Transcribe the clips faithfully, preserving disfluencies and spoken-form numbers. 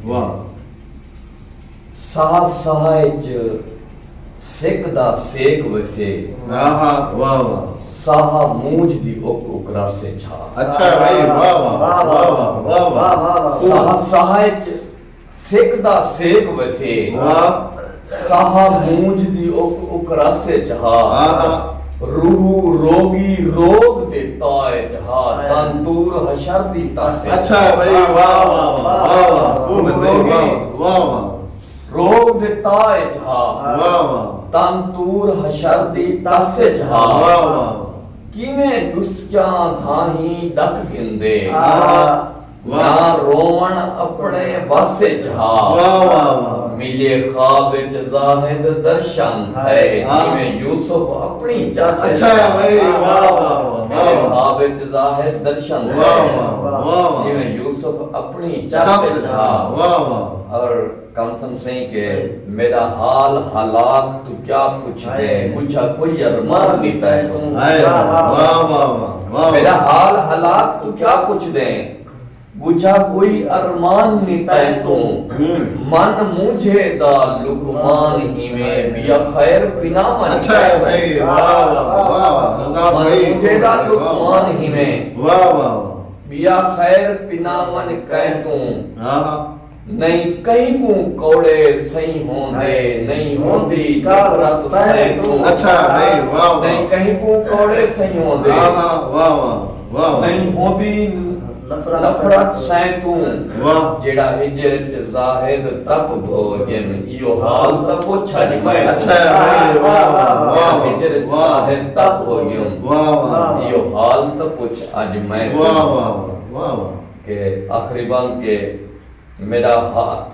واہ۔ ساہ ساہ اچ سک دا سیک وسے۔ آہا، واہ واہ۔ ساہ مونجھ دی اک اک رس اچ ہا۔ اچھا بھائی، واہ واہ، واہ واہ، واہ واہ۔ ساہ ساہ اچ سک دا سیک وسے۔ واہ۔ ساہ مونجھ دی اک اک رس اچ ہا۔ آہا۔ روح روگی روگ دے تاء اچ ہا۔ تن طور حشر دی تس اچ۔ اچھا بھائی، واہ واہ واہ، واہ واہ، خوب ہے بھائی، واہ واہ واہ۔ روگ دے تاء اچ ہا۔ واہ واہ۔ تن طور حشر دی تس اچ ہا۔ واہ واہ۔ کیویں ݙسکیاں دھاہیں ݙک گھندے۔ آہا۔ واہ۔ نہ رووݨ اپݨے وس اچ ہا۔ واہ واہ واہ۔ ملے خواب اچ زاہد درشن تھئے۔ ہاں۔ جیویں یوسف اپݨی چس اچ اچھا ہا۔ بھائی، واہ واہ واہ، ملے واہ واہ۔ خواب اچ زاہد درشن واہ تھئے۔ واہ واہ واہ۔ جیویں یوسف اپݨی چس چس اچ اچ ہا۔ ہا، واہ واہ۔ اور کمسن سئیں کہ میݙا حال ہلاک توں کیا پچھدیں، ٻجھا کوئی ارمان نی تیں توں۔ ہائے، واہ واہ واہ واہ۔ میݙا حال ہلاک توں کیا پچھدیں، ٻجھا کوئی ارمان نی تیں توں۔ ہوں۔ من مونجھے دا لقمان ہیویں، ٻیا خیر پناہ ونڄ اچھا ہے بھائی، واہ واہ واہ واہ، رضا من بھائی، مونجھے دا واہ واہ۔ لقمان ہیویں، واہ واہ واہ۔ ٻیا خیر پناہ ونڄ کیں توں۔ ہاں ہاں۔ نئیں کہیں کوں کوڑے سئیں ہوندے، نئیں ہوندی نفرت سئیں توں۔ اچھا بھائی، واہ واہ۔ نئیں کہیں کوں کوڑے سئیں ہوندے۔ ہاں ہاں، واہ واہ، واہ واہ۔ نئیں ہوندی نفرت سئیں توں۔ واہ۔ جیڑھا ہجر اچ زاہد تپ بھو ڳن، ایہو حال تاں پچھ اڄ میں توں۔ اچھا بھائی، واہ واہ، واہ واہ۔ ہجر اچ زاہد تپ بھو ڳن۔ واہ واہ۔ ایہو حال تاں پچھ اڄ میں توں۔ واہ واہ واہ، واہ واہ۔ کہ آخری بند کہ میݙا ہا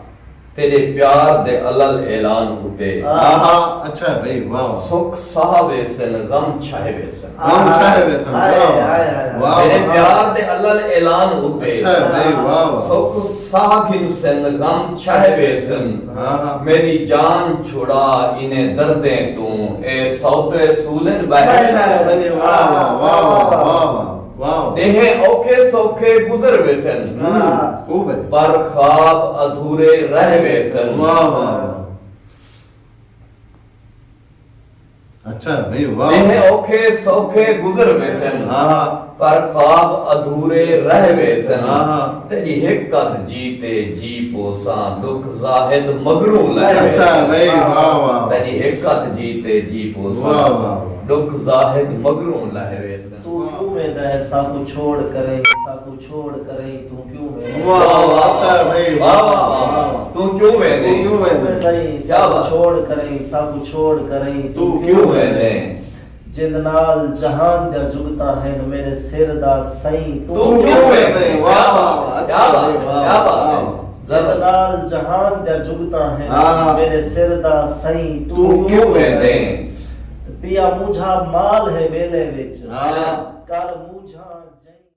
تیݙے پیار دے الل اعلان اتے۔ آہا، اچھا بھائی، واہ واہ۔ سک ساہ ویسن، غم چھاہ ویسن۔ غم چھاہ ویسن، واہ واہ۔ واہ تیݙے واہ۔ پیار دے الل اعلان اتے۔ اچھا بھائی، واہ واہ۔ سک ساہ گھنسن، غم چھاہ ویسن۔ ہاں ہاں۔ میݙی جان چھڑا انہیں دردیں توں، اے سوترے سولن ٻہہ۔ اچھا بھائی، واہ واہ، واہ واہ، واہ واہ، واہ واہ۔ ݙینہہ اوکھے سوکھے گزر ویسن۔ ہوں، خوب ہے۔ پر خواب ادھورے رہ ویسن۔ واہ واہ واہ۔ اچھا بھائی، واہ۔ ݙینہہ اوکھے سوکھے گزر ویسن۔ ہاں ہاں۔ پر خواب ادھورے رہ ویسن۔ ہاں ہاں۔ تیݙی ہک ادھ جی تے جی پوساں، ݙکھ زاہد مگروں لہہ اچھا ویسن۔ بھائی، واہ واہ۔ تیݙی ہک ادھ جی تے جی پوساں، واہ واہ واہ۔ ݙکھ زاہد مگروں لہہ ویسن۔ توں کیوں ویندا ہے ساکوں چھوڑ کریں، ساکوں چھوڑ کریں، توں کیوں ویندا ہے؟ واہ واہ، اچھا بھائی، واہ واہ واہ۔ توں کیوں ویندیں؟ توں کیوں ویندیں؟ ویندا ہے کیا بات؟ ساکوں چھوڑ کریں، ساکوں چھوڑ کریں، توں توں کیوں ویندیں؟ جند نال جہان دیاں جگتاں ہن، میݙے سر دا سئیں، توں کیوں ویندیں؟ واہ واہ واہ، اچھا بھائی، بات، واہ کیا واہ۔ بات۔ جند نال جہان دیاں جگتاں ہن، ہاں۔ میݙے سر دا سئیں، توں کیوں ویندیں؟ تے پیا مونجھا مال ہے ٻیلے وچ، ہاں۔ کر مونجھا